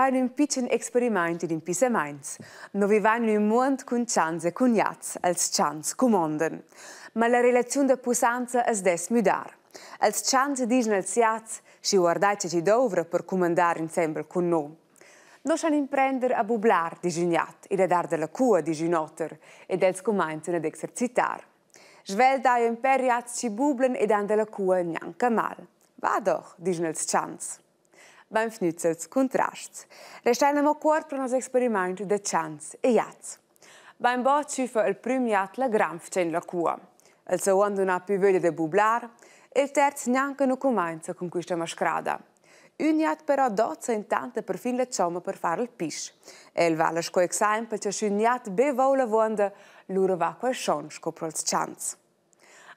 Fain ün pitschen experimaint ed impissamaints. No vivain in ün muond cun chans e cun jats, els chans cumondan. Ma la relaziun da pussanza as dess müdar. Els chans dischan als jats, schi guardai che chi douvra per cumandar insembel cun no. No san imprender a bublar, disch ün jat, ed a dar da la cua, disch ün oter, ed els cumainzan ad exercitar. Svelt haja ün pêr jats chi bublan ed han da la cua gnanca mal. Va doch, dischan els chans. Bainvgnüts als cuntrasts. Restain amo cuort pro nos experimaint da chans e jats. Bainbod tschüffa il prüm jat la granfcha in la cua. El seguond nun ha pü vöglia da bublar e il terz gnanca nu cumainza cun quista mascrada. Ün jat però dozza intant perfin la chomma per far il pisch. El vala sco exaimpel cha sch'ün jat be voul avuonda, lura va quai schon sco pro'ls chans.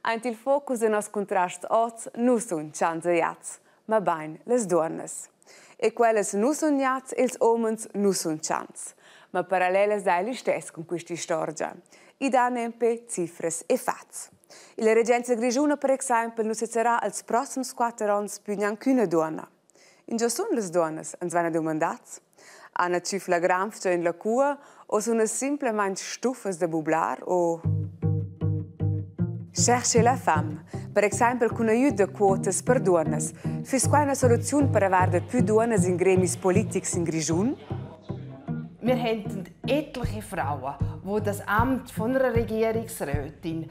Aint il focus da nos cuntrasts hoz nu sun chans e jats, mabain las duonnas. E quellas nu sun jats, ils homens nu sun chans. Ma parallelas dà listess cun quist'istorgia. I dà nempe cifras e fats. Illa regenza grischuna per exaimpel nu sezzarà als prossems quatter ons plü gnanc'üna duonna. Ingio sun las duonnas, ans vaina dumandats? Hanna tschüf la granfcha in la cua o sun simplamaing stufas da bublar o Chercher la femme, per exaimpel cun agüd da quotas per duonnas, füss quai üna soluziun per avair dapü duonnas in gremis politics in Grischun? Wir haben etliche Frauen, die das Amt von einer Regierungsrätin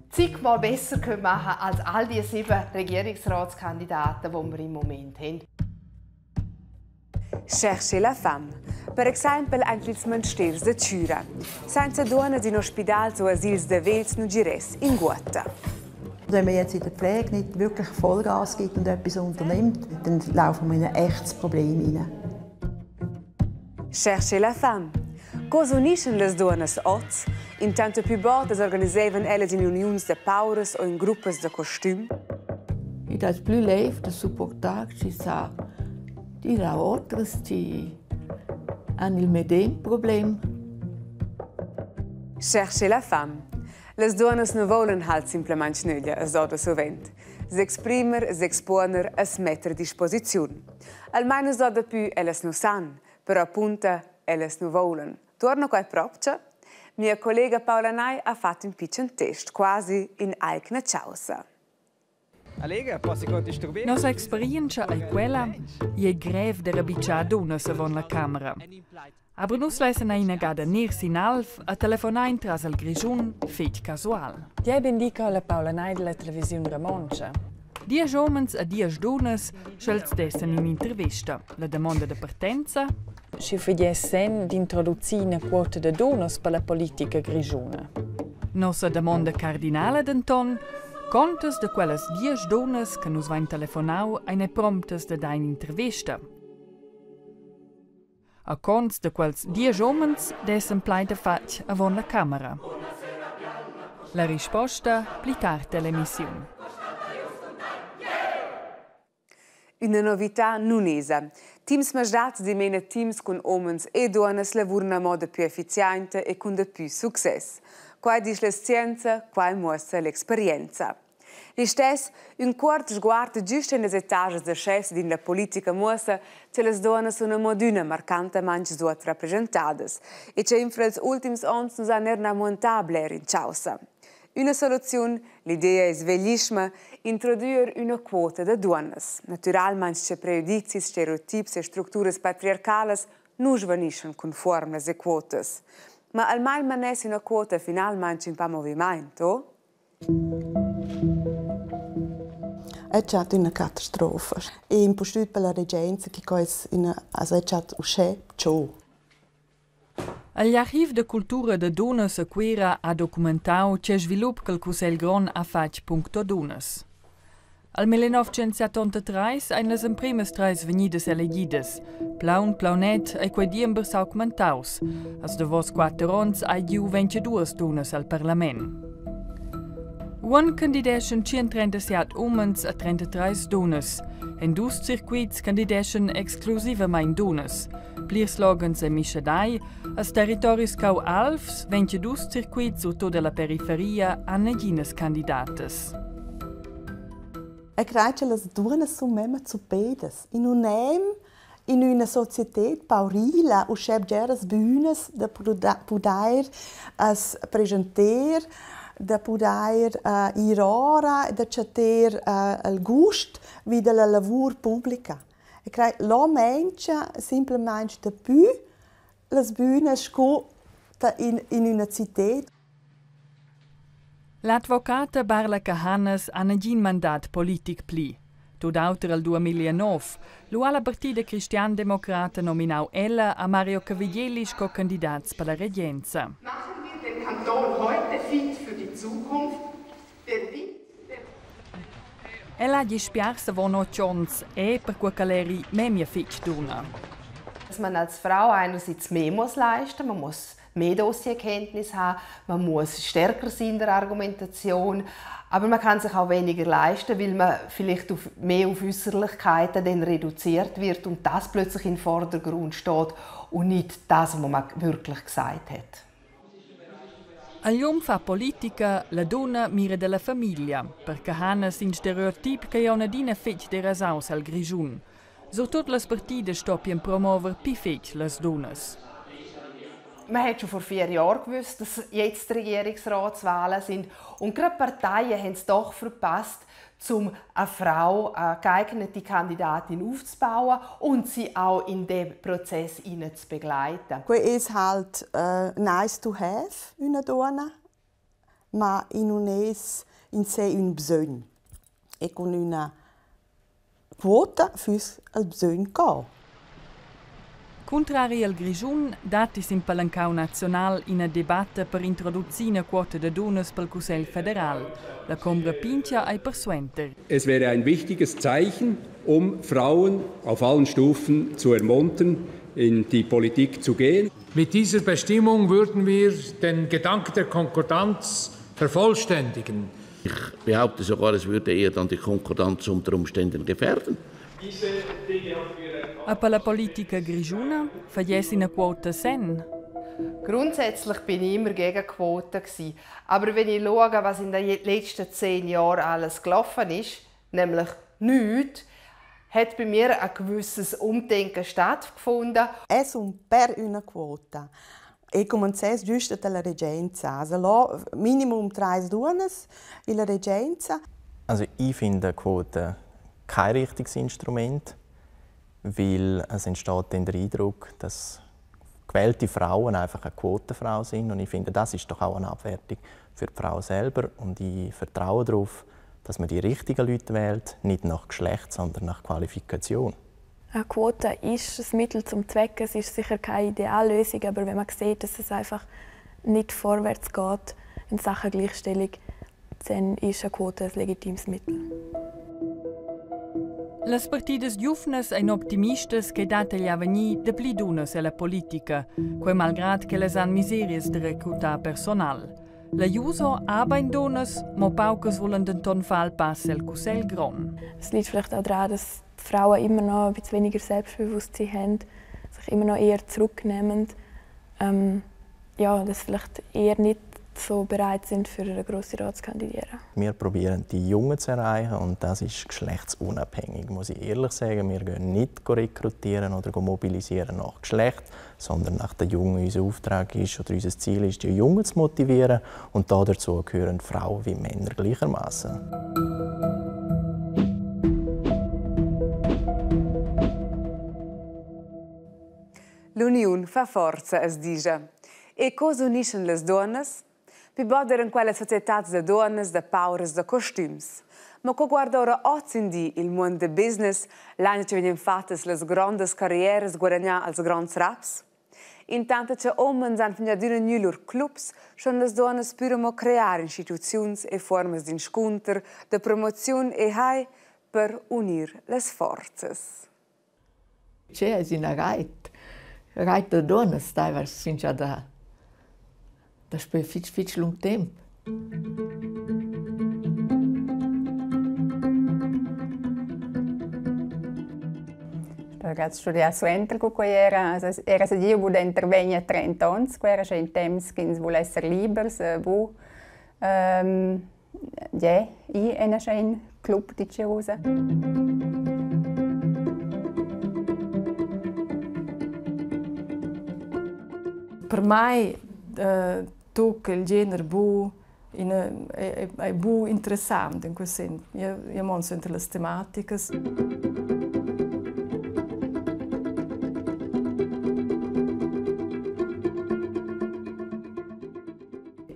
zigmal besser machen können als all die sieben Regierungsratskandidaten, die wir im Moment haben. Chercher la femme. Per exaimpel aint ils mansters da chüra. Sainza duonnas in ospidals o asils da vegls nu giress inguotta. Wenn man jetzt in der Pflege nicht wirklich Vollgas gibt und etwas unternimmt, dann laufen wir in ein echtes Problem hinein. Chercher la femme. Co s'unischan las duonnas oz? Intanto pü bod as organisevan ellas in uniuns da pauras o in gruppas da costüm. Id ais plü leiv da supportar chi sa dir a otras chi han il medem problem. Chercher la femme. Las duonnas nu voulan halt simplamaing nöglia, as doda suvent. S'exprimer, s'expuoner, as metter a disposiziun. Almain as doda pü ellas nu san, però apunta ellas nu voulan. Tuorna quai propcha? Mia collega Paula Nay ha fatg ün pitschen test, quasi in aigna chaussa. Nossa experientscha ei quella, ei ei grev da rabitschar dunnas avon la camera. Aber nus lessen ina gada ner sin alv a telefonar entras al Grischun fetg casual. Ti ben di che la Paula Nay della televisiun romontscha. Diesch umens e diesch dunnas, sch'els dessen in'intervista. La damonda da partenza? Schi figess sen d'introducir ina quota da dunnas per la politica grischuna. Nossa damonda cardinala denton, contas da quellas diesch dunnas che nus vein telefonau ein promptas da dar in'intervista? A cons da quels diesch umens dessen plaid da fatg avon la camera. La risposta pli tard ell'emissiun. Üna novità nun esa. Teams masdats dimena teams cun homens e duonnas lavuran a moda pü efficiainta e cun dapü success. Quai disch la scienza, quai muossa l'experienza. Listess, ün cuort sguard güst in las etages da schefs ed in la politica muossa cha las duonnas sun amo adüna marcantamaing suot rapresentadas e cha infra ils ultims ons nu s'han eir na muantà bler in chaussa. Üna soluziun, l'idea es veglischma, introdüer üna quota da duonnas. Natüralmaing che pregiudizis, stereotips e structuras patriarcalas nu svanischan cun fuormas e quotas. Ma almain maness üna quota finalmaing ün pa movimaint, o? È già üna catastrofa. E impustüt per la regenza chi co es üna also è già uschè cho. Igl archiv da cultura da dunnas a Cuira ha documentau tgei svilup ch'il cussegl grond ha fatg puncto dunnas. Al 1973 ein las empremas treis vegnidas elegidas. Plaun plaunet ei quei diember s'augmentaus. Als davos quater onns hai giu 22 dunnas al parlament. Uonn candideschan 137 umens e 33 dunnas. En dus circuits candideschan exclusivamein dunnas. Plirs loghens ein mischadai, els territoris cau alvs 22 circuits surtut ella periferia han neginas candidatas. E crei che las duonnas sun memma zuppedas. I nun nem. In üna societed paurila uschè bgeras bühnas da pudair as preschanter, da pudair ir ora, da chatter il gust vi da la lavur publica. E craj là mancha simplamaing dapü las bühnas sco in in üna cited. L'advocata Barla Cahannes ha nagin mandat politic pli. Tut auter al 2009. Lu ha la partida cristiandemocrata nominau ella a Mario Cavigelli sco candidats per la regenza. Machen wir den Kanton heute fit für die Zukunft? Der Wind Ella hagi spiars avon otg onns e perquei ch'el eri memia fetg dunna. Dass man als Frau einerseits mehr muss leisten, man muss mehr Dossierkenntnis haben, man muss stärker sein in der Argumentation, aber man kann sich auch weniger leisten, weil man vielleicht auf, mehr auf Äußerlichkeiten dann reduziert wird und das plötzlich im Vordergrund steht und nicht das, was man wirklich gesagt hat. Igl um fa politica, la dunna mira dalla famiglia, per Cahannes in stereotip che aunc adina fetg derasaus el Grischun. Surtut las partidas stoppien promover pli fetg las dunnas. Man hat schon vor 4 Jahren gewusst, dass jetzt die Regierungsratswahlen sind. Und gerade Parteien haben es doch verpasst, um eine Frau, eine geeignete Kandidatin aufzubauen und sie auch in dem Prozess zu begleiten. Quei es halt nice to have, üna duonna, ma i nun es in se ün bsögn. E cun üna quota füss il bsögn co. Cuntrari al Grischun datti sin palancau naziunal ina debatta per introducir ina quota da dunnas pel Cussegl federal. La chombra pintga ei persuenter. Es wäre ein wichtiges Zeichen, um Frauen auf allen Stufen zu ermuntern, in die Politik zu gehen. Mit dieser Bestimmung würden wir den Gedanken der Konkordanz vervollständigen. Ich behaupte sogar, es würde eher dann die Konkordanz unter Umständen gefährden. E per la politica grischuna fagess ina quota senn. Grundsätzlich bin ich immer gegen Quoten gewesen. Aber wenn ich schaue, was in den letzten 10 Jahren alles gelaufen ist, nämlich nichts, hat bei mir ein gewisses Umdenken stattgefunden. Es un per üna quota. E cumanzess güsta da la regenza. Also là minimum trais duonnas illa regenza. Also ich finde Quote kein richtiges Instrument, weil es entsteht dann der Eindruck, dass gewählte Frauen einfach eine Quotenfrau sind. Und ich finde, das ist doch auch eine Abwertung für die Frau selber. Und ich vertraue darauf, dass man die richtigen Leute wählt, nicht nach Geschlecht, sondern nach Qualifikation. Eine Quote ist ein Mittel zum Zweck. Es ist sicher keine Ideallösung, aber wenn man sieht, dass es einfach nicht vorwärts geht in Sachen Gleichstellung, dann ist eine Quote ein legitimes Mittel. Las partidas giuvnas ein optimistas che dat egl avegnir dapli dunnas ella politica, quei malgrad ch'ellas han miserias da recrutar personal. La Juso ha bein dunnas, mo paucas vulan denton far il pass el cussegl grond. Es liegt vielleicht auch daran, dass die Frauen immer noch ein bisschen weniger Selbstbewusstsein haben, sich immer noch eher zurücknehmen. Ja, dass vielleicht eher nicht so bereit sind, für einen Grossen Rat zu kandidieren. Wir probieren, die Jungen zu erreichen und das ist geschlechtsunabhängig, muss ich ehrlich sagen. Wir gehen nicht rekrutieren oder mobilisieren nach Geschlecht, sondern nach den Jungen. Unser Auftrag ist oder unser Ziel ist, die Jungen zu motivieren und dazu gehören Frauen wie Männer gleichermaßen. L'uniun fa forza, as digia. E co s'unischan las duonnas? Pi bod eran quellas societats da duonnas da pauras da costüms. Ma co guarda ora ozindi il muond da business, là che vegnan fattas las grondas carrieras guadagnà als gronds raps? Intanto cha homens han fingià adüna gnü lur clubs, ston las duonnas pür amo crear instituziuns e fuormas d'inscunter, da promoziun e hai per unir las forzas. Che es üna rait? Rait da duonnas staiva fingià da daspö fich fich lung temp. Ragazzi studiar suenter cu quei era, era segir bu denter vegn e 30 onns, quei era sche in temps ch'ins vul esser libers, bu yeah, i en in club di Cirusa. Per mai tocca il gener bu ina è bu interessant in quel sen. Io mon suenter las tematicas.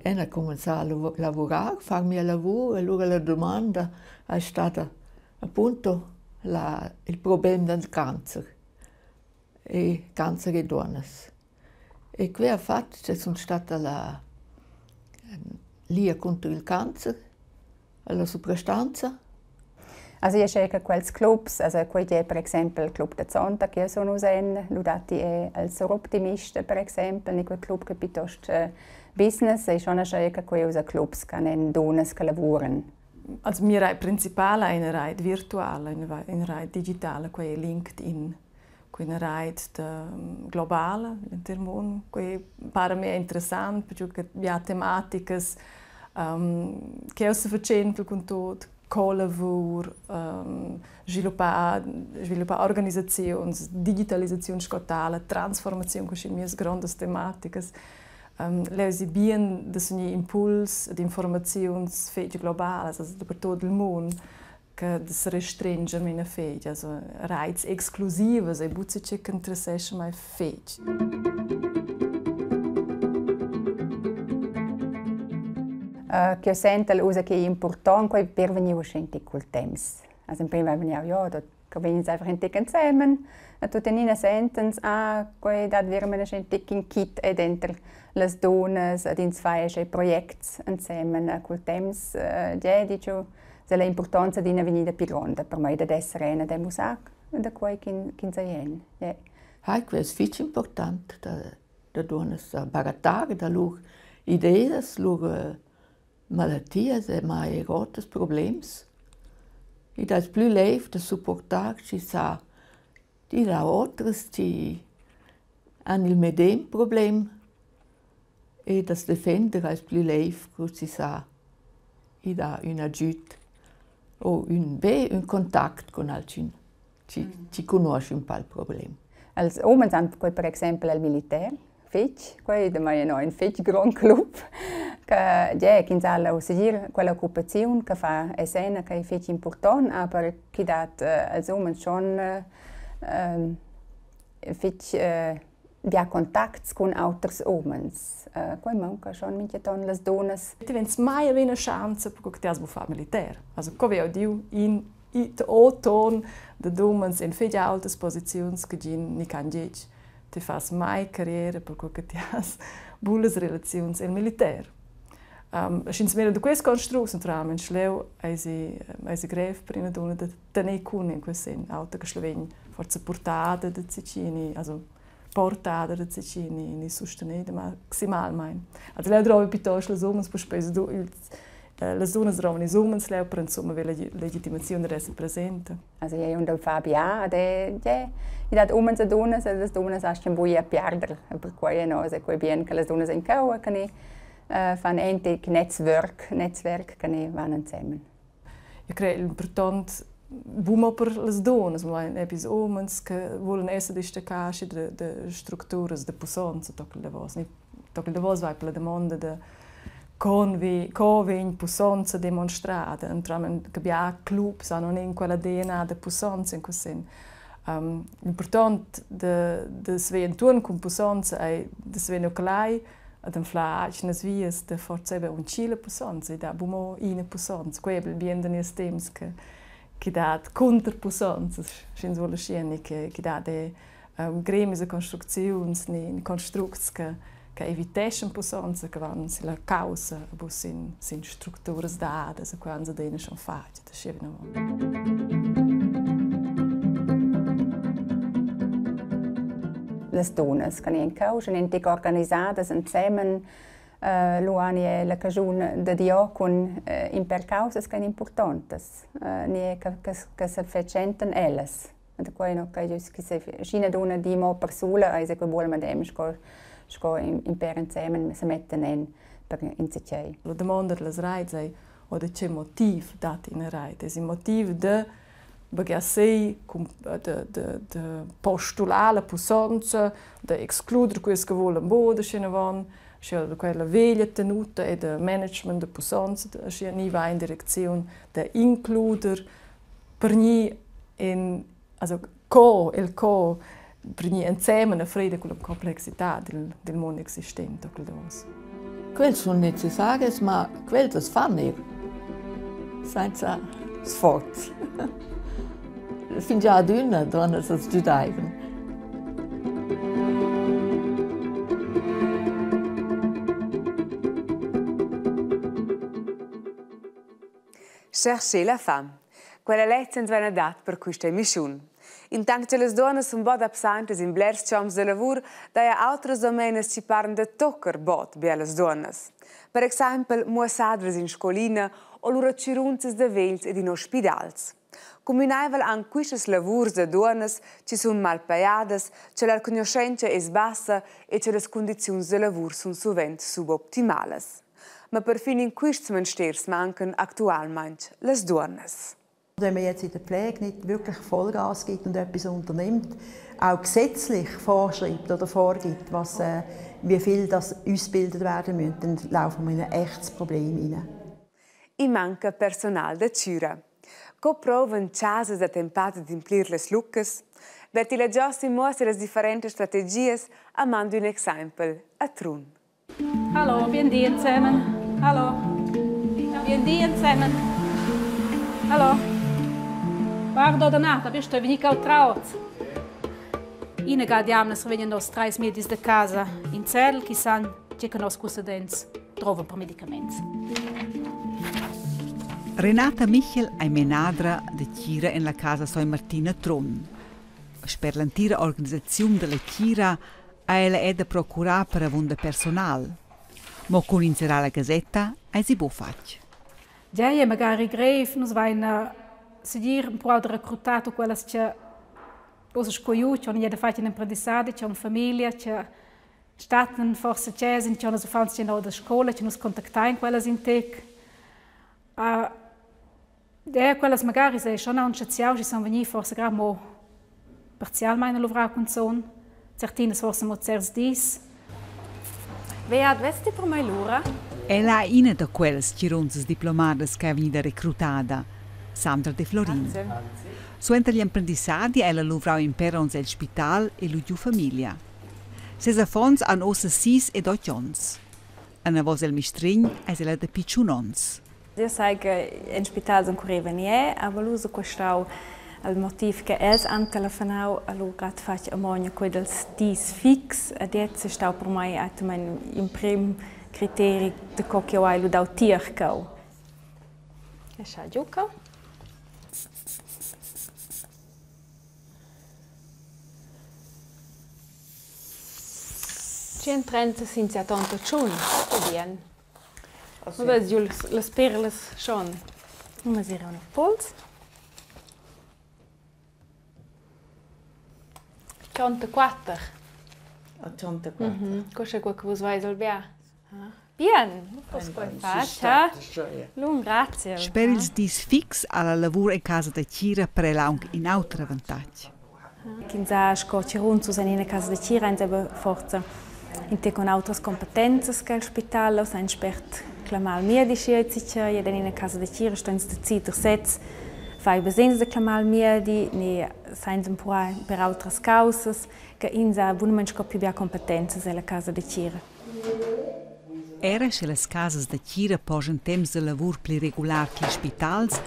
En ha cumenzà a lavurar, far mia lavur e lura la dumanda è stata appunto la, il problem del cancer e cancer e duonnas. E quei ha fatg che sun stata la lia cunter il cancer alla suprastanza. Also io sche che quels clubs, also quei è per exempel il club da Zonta che sono usen, lu datti è il Soroptimista per exempel, ni quel club che piuttosto business, è schon sche che quei usa clubs che han dunnas che lavuran. Also mia reit principala è una reit virtuale, una reit digitale, quei è LinkedIn. Quella reit globala l'entir mund. Quei para me interessant, perché che ha tematicas che eu se cun tot co-lavur, sviluppar, sviluppar organisaziuns, digitalisaziun sco tala, transformaziun, queste mias grondas tematicas. Leu si bien da sognir impuls ed informaziuns fetg globalas, also per tot il mund, che se restringe mina fetg, also reits exclusivas e buca che interessescha mai fetg. Che sento usa che è important quei per venir uscenti col temps. Also in prima veniva ja, dort che einfach in dicken zusammen. E tuttenina sentens, ah, quei dat veramente ein dicken kit e dentro las donas ed ins fai projects insieme col temps, ja, dicio, se la importanza di una venida più grande per me da essere una de musac da quei kin saien. Ja. Hai, quel è fitch important da donas barattar da lur ideas, lur malattias e mai er problems. Id es plü leiv da supportar chi sa dir a otras chi han il medem problem e da's defender ais plü leiv cu chi sa i dà ün agüd o ün be ün contact cun alchün chi cugnuoscha ün pa il problem. Els umens han quei per exempel al militer fetg, quei da mai no in fetg grond club che ja ch'ins ha lau segir quella occupaziun che fa esena che è fetg important, aber chi dat als umens schon fetg bia contacts cun auters umens. Quei manca schon mintgaton las dunnas. Ti vens mai a una chance perché ti has far militer. Also co vi diu in it o ton de umens in fetg altas posiziuns che gin ni can getg. Ti fas mai carriera perché ti has bulas relaziuns el militer. Sch'ins mira da quest constructs, naturalmente, leu eisi grev per ina dunna da tener cun in quel sen, auter che Slovenia forza portada da Cicini, also portada da Cicini, ni sostenida maximalmein. Also leu drovi piuttosto las umens, puspei las dunnas drovan ils umens leu per insomma la legitimazione da essere presente. Also io und Fabia, de ja, i dat umens e dunnas, e las dunnas astgan buia piarder, per quei no, se quei bien che las dunnas in cau, che ni fan entic Netzwerk, Netzwerk che ni van insieme. Io credo important bumo per las donnas, ma ebis umens che volen essere distaccati de strutturas de pussonza tocca de vos. Tocca de vos vai per la domanda de con vi co vegn pussonza demonstrada, entramen che bia clubs hanno in quella DNA de pussonza in quel sen. Important de sve intorno con pussonza è de sve nuclei ad anflar atgnas vias de forza eben uncila pussonza, e da bumo ina pussonza. Quei è bien da nies temps che dat conterpussonza, sch'ins vuol schieni, che dat e gremis e construcziuns ni constructs che eviteschan pussonza, che van la causa, bu sin structuras dadas, e quando adina schon fatg, da schi vinavon. Las dunnas che in causa in organisadas insieme lu han la cagiun de dio con in per causas che importantes ni che se fecenten ellas. Und quei no che just che se scina donna di mo persula eis che vuol madem sco in per insieme se metten en per in se. La domanda delle reits è o de che motiv dat in reit. Es il motiv de baghiar sei, de postular la pussonza, de excluder quels che volan buc aschinavon, sche quella veglia tenuta e de management de pussonza, aschia ni va in direcziun de includer per gnir in, also co, il co, per gnir ensemen a freda con la complexità del mondo existente. Quels sun necessaris, ma quels as fan eir sainza sforz. Fingià adüna duonnas as giudaivan. Chercher la fam. Quella lezia ans vaina dat per quista emissiun. Intant cha las duonnas sun bod absaintas in blers champs da lavur, daja otras domenas chi paran da tocker bod be a las duonnas. Per exaimpel muossadras in scolina o lura chirunzas da vegls ed in ospidals. Cumünaivel han quistas lavurs da duonnas chi sun malpajadas, cha la cugnuschentscha es bassa e cha las cundiziuns da lavur sun suvent suboptimalas. Ma perfin in quists mansters mancan actualmaing las duonnas. Wenn man jetzt in der Pflege nicht wirklich Vollgas gibt und etwas unternimmt, auch gesetzlich vorschreibt oder vorgibt, was, wie viel das ausgebildet werden müssen, dann laufen wir in ein echtes Problem hinein. I manca personal da chüra. Co prouvan chasas d'attempada d'implir las luccas? Bertilla Giossi muossa las differentas strategias a man d'ün exaimpel a Trun. Hallo, bien di ensemen. Hallo. Bien di ensemen. Hallo. Guarda Donata, bist du vegnì cau traut? Ina ga diamnas vegnan nos treis medis da casa in cel chi san tge che nos cussadents drovan per medicaments. Renata Michel ei menadra da tgira en la casa Sogn Martin a Trun. Sper l'entira organisaziun dalla tgira ha ella era da procurar per avunda personal. Mo cun inserar la gasetta eisi buc fatg. Giai è magari grev, nus vain segir empruau da recrutar tut quellas che ussa sco iu, che han da fatg in emprendissadi, che han famiglia, che stattan forse chesa, che han uffants che da scola, che nus contactain quellas in tec. Uh, quellas magari sei schon aunc schaziau, si san vegnir forse grad mo parzialmein a luvrar cun son, certinas forse mo certs dis. Beat, vesti per mai l'ura? Ella è ina da quellas tgirunzas diplomadas che è vegnida recrutada, Sandra De Florin. Suenter gl'emprendissadi ha ella luvrau in pèr onns el spital e lu giu famiglia. Ses affons han ussa sis ed otg onns. Anavos el mistregn eis ella dapi tschun onns. Io sai che in spital encureva ni aber lu so questau il motiv che els han telefonau allura hat fatg amogna quei dels dis fix ed jetzt è stau per mei mein in prim criteri de co che hai lu dau tier cau. E scha giuca. Tschien sin 78, bien. Ma vess giu las perlas schon. Mesira il puls. 84. 84. Questo è quello che vus vais al bia. Bien, posso far, Lung, grazie. Sper ils dis fix ha la lavur en casa da tgira per el aunc in auter avantatg. Ch'ins ha sco tgirunzos en ina casa da tgira ins eben forza in te con outras competenzas che il spital, o ein spert clamar al miedi schi ed en ina casa da tgira sto ins decider sez fai basegns da clamar al miedi ni sainz empruar per outras causas che ins ha bunament sco più bia competenzas ella casa da tgira. Era sche las casas da tgira poschan temps da lavur pli regular che spitals,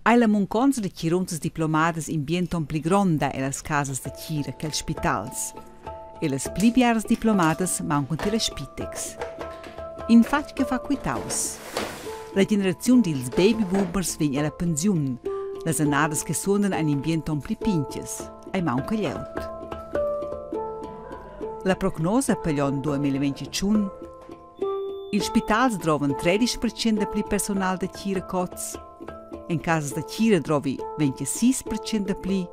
ei la munconza da tgirunzas diplomadas in bien ton pli gronda ellas casas da tgira che els spitals. E las pli biaras diplomadas mauncan tier la Spitex. In fatg che fa quitaus. La generaziun dils babyboomers vegn ella pensiun. Las annadas che suondan ein in bien ton pli pintgas. Ei maunca glieud. La prognosa per l'onn 2021 Ils spitals drovan 13% dapli personal da tgira ch'oz. En casas da tgira drovi 26% dapli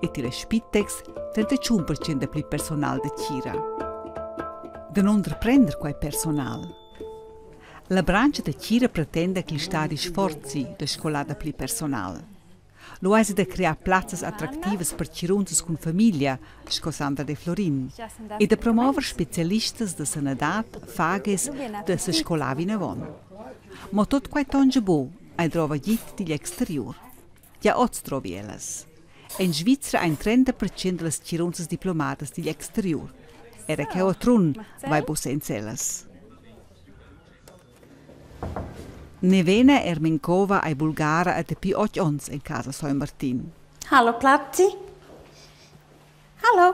e tier la Spitex 31% dapli personal da tgira. Danunder prender quei personal? La branscha da tgira pretenda ch'il stadi sforzi da scolar dapli personal. Lu eisi da crear plazzas attractivas per tgirunzas cun famiglia, sco Sandra Deflorin, e da promover specialistas da sanadad, fages da sescolar vinavon. Mo tut quei tonscha buc, ei drova agid digl exteriur. Gia oz drovi ellas. En Svizra ein 30% dallas tgirunzas diplomadas digl exteriur. Era cheu a Trun vai buc senza ellas. Nevena Ermenkova ei bulgara e dapi otg onns en casa Sogn Martin. Hallo Platzi. Hallo.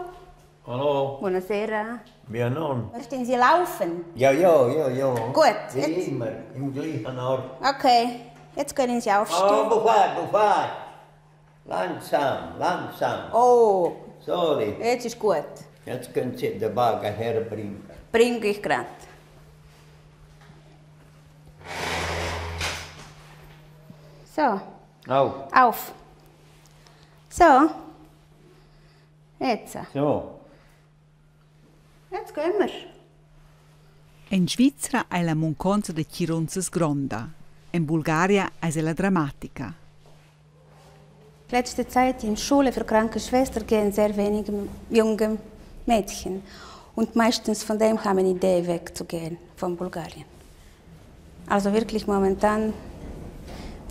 Hallo. Buonasera. Mia non. Möchten Sie laufen? Ja, ja, ja, ja. Gut. Wie Jetzt. immer, im gleichen Ort. Okay, jetzt können Sie aufstehen. Oh, Buffet, Buffet. Langsam, langsam. Oh. Sorry. Jetzt ist gut. Jetzt können Sie den Wagen herbringen. Bringe ich grad. So. Auf. Auf. So. Jetzt. So. Jetzt gehen wir. En Svizra ei la munconza da tgirunzas gronda. En Bulgaria eis ella dramatica. Letzte Zeit in Schule für kranke Schwester gehen sehr wenige junge Mädchen. Und meistens von dem haben Idee wegzugehen von Bulgarien. Also wirklich momentan,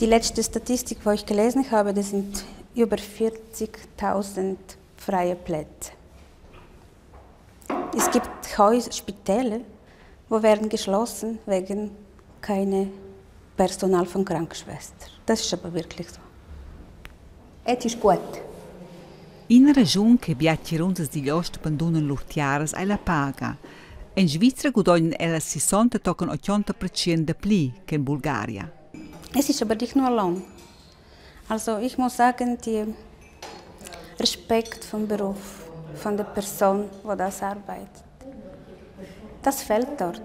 die letzte Statistik, wo ich gelesen habe, das sind über 40.000 freie Plätze. Es gibt Häuser, Spitäle, wo werden geschlossen wegen keine Personal von Krankenschwestern. Das ist aber wirklich so. Es ist gut. Ina raschun che bia tgirunzas digl ost bandunan lur tiaras ei la paga. En Svizra gudognan ellas sissonta tochen otgonta pertschien dapli che en Bulgaria. Es ist aber nicht nur Lohn. Also ich muss sagen, die Respekt vom Beruf, von der Person, wo das arbeitet, das fehlt dort.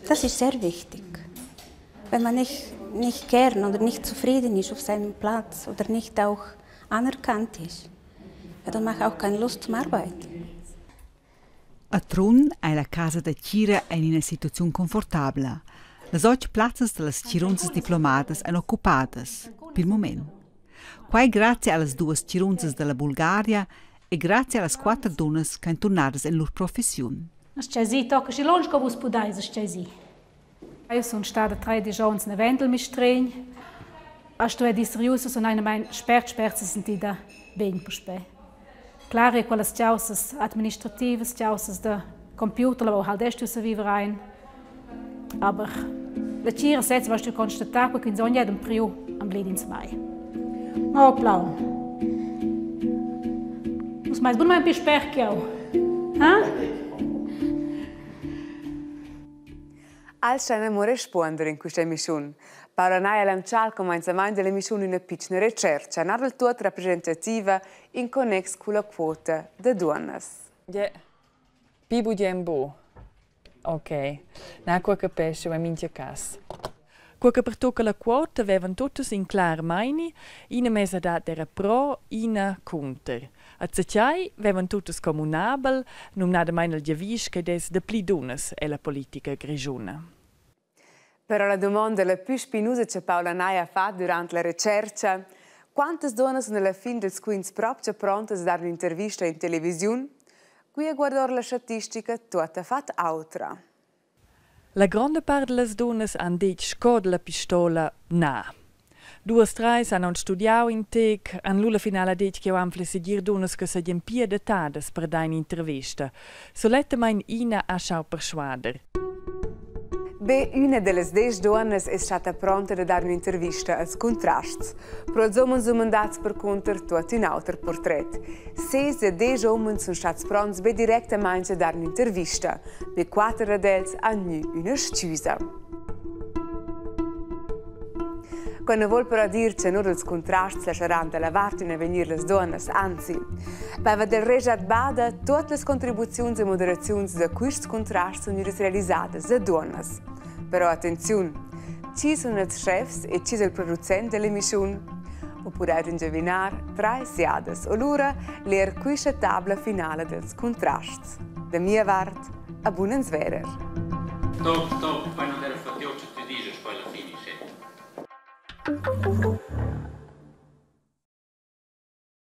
Das ist sehr wichtig. Wenn man nicht, nicht gern oder nicht zufrieden ist auf seinem Platz oder nicht auch anerkannt ist, ja, dann macht auch keine Lust zum Arbeiten. A Trun ei la casa da tgira en ina situaziun confortabla. Las otg plazzas dallas tgirunzas diplomadas ein occupadas, pil mument. Quei grazia allas duas tgirunzas dalla Bulgaria e grazia allas quater dunnas ch'ein turnadas en lur professiun. Aschi tocca schi lunsch co vus pudais, aschi. Io sun stada 13 ons na Wendel mistregn. A sto di seriusa sun eine mein spert spert se sentida ben puspè. Klar, è quellas causas administrativas, causas da computer, wo halt erst sa viver ein. Aber la tgira sez vas du constatar que in ogni jedem priu am bled ins mai. Oh, plaun. Muss mais bun mai sperk jau. Ha? Als schain amo respuonder in quista emissiun. Paola Nay ha lantschà al cumainzamaint da l'emissiun üna pitschna retschercha, na dal tuot representativa in connex culla quota da duonnas. Yeah. Pi budien bu. Ok. Na, qua capesce, ma in mincha cas. Quo che pertocca la quota vevan tuttas in clar meini, ina mesadad era pro, ina cunter. A Zacchai vevan tuttas communabel, numnadamain il giavisch che dess dapli dunnas ella politica grischuna. Però la dumonda la plü spinusa cha Paola Nay ha fat durant la retschercha: Quantas duonnas sun alla fin dels quints propcha prontas da dar ün'intervista in televisiun? Quia guarda our la statistica tuottafat otra. La gronda part dallas dunnas han detg sco dalla pistola na. Duas treis han aunc studiau in tec, han lu la finala detg ch'jeu anfli segir dunnas che seigien pia adattadas per dar in'intervesta. Sulettamein ina ha schau perschuader. Be üna da las desch duonnas es statta pronta da dar ün'intervista als Cuntrasts. Pro ils homens dumandats percunter tuot ün auter purtret. Ses da desch homens sun stats pronts be directamaing a dar ün'intervista. Be quatter dad els han gnü üna s-chüsa. Quai nu voul però dir cha nur ils cuntrasts lascharan da la vart in avegnir las duonnas, anzi. Vaiva del Rejat Bada tuot las contribuziuns e moderaziuns da quists cuntrasts sun gnüdas realisadas da duonnas. Però attenziun, chi sun ils schefs e chi es il producent da l'emischiun? O pudais ingiavinar trais jadas o lura ler quista tabla finala dels cuntrasts. Da mia vart, a bun ans verer. Stop, stop, quai non era fatiò che tü dischast poi alla fine, sche.